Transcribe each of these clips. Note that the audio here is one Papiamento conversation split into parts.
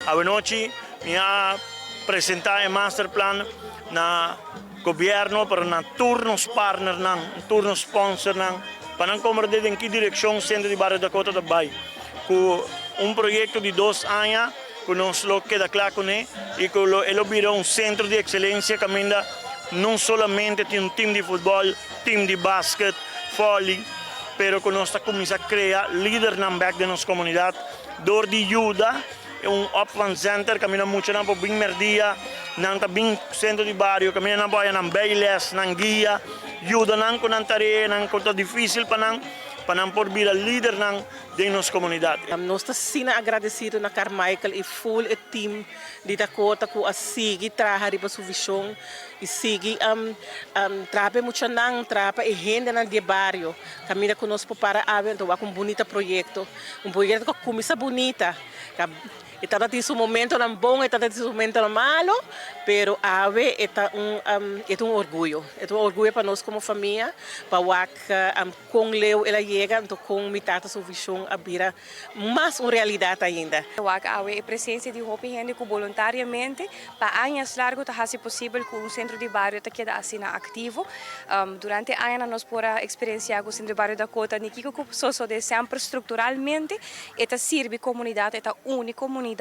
Awenochi mi a presenta e masterplan na gobierno, pero na tur nos partnernan, tur nos sponsornan, pa nan comprende den ki direccion Centro di Bario Dakota ta bay. Cu un proyecto di 2 aña cu nos lo keda cla cune y cu e lo bira un centro di excelencia caminda no solamente tin un team di futbol, team di basket, volley, pero cu nos ta cuminsa crea lidernan back den nos comunidad, door di yuda un opvangcenter caminda muchanan por bin merdia, nan ta bin centro di bario, caminda nan por nan bijles, nan guia, yuda nan cu nan tarea, nan cu ta dificil pa nan por bira lidernan den nos comunidad. Nos ta asina agradecido na Carmichael y full e team di Dakota cu a sigui traha riba su vision y sigui traha muchanan, traha e hendenan di bario. Caminda cu nos para awe, anto un bunita proyecto, un proyecto cu cuminsa bunita. E tabata tin su momentonan bon, e tabata tin su momentonan malo, pero awe ta un orguyo. E ta un orguyo pa nos como famia, pa wak con leu el a yega, anto con mi tata su vision a bira mas un realidad ainda. Wak awe e presencia di hopi hende cu voluntariamente pa aña largo ta haci posibel cu un centro di bario ta keda asina activo. Durante aña nos por a experiencia cu Centro di Bario Dakota ni kico cu sosode, semper structuralmente e ta sirbi comunidad, e ta uni comunidad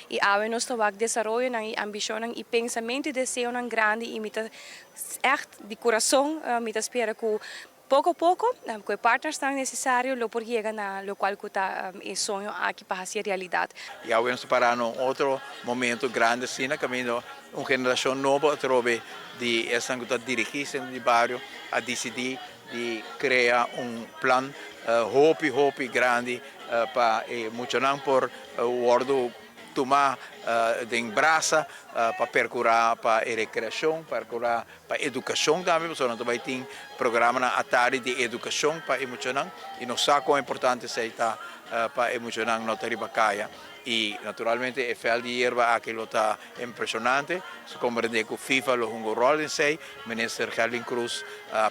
y awe nos ta wak desaroyonan y ambicionnan y pensamento y deseonan grandi y mi ta echt di curason mi ta spera cu poco poco, cu e partnersnan necesario, lo por yega na locual cu ta e soño aki pa haci realidad. Y awe nos ta para un otro momento grandi asina, caminda un generacion nobo atrobe di esnan cu ta dirigi centro di bario a dicidi di crea un plan hopi hopi grandi pa muchanan por wordo tuma den brasa pa percura pa recreacion, percura pa educacion tambe, pasobra nos tambe tin programanan atardi di educacion pa muchanan y nos sa con importante esey ta pa muchanan no ta riba caya. Y naturalmente e veld di yerba aki lo ta impresionante. Se comprende cu FIFA lo hunga rol den esey, Minister Gerlin Croes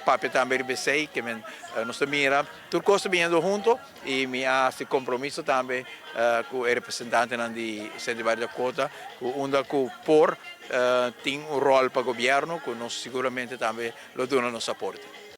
papia tambe riba esey, kiermen nos ta mira tur cos ta biniendo hunto y mi a haci compromiso tambe cu e representantenan di Centro di Bario Dakota, cu unda cu por tin un rol pa gobierno, cu nos seguramente tambe lo duna nos aporte.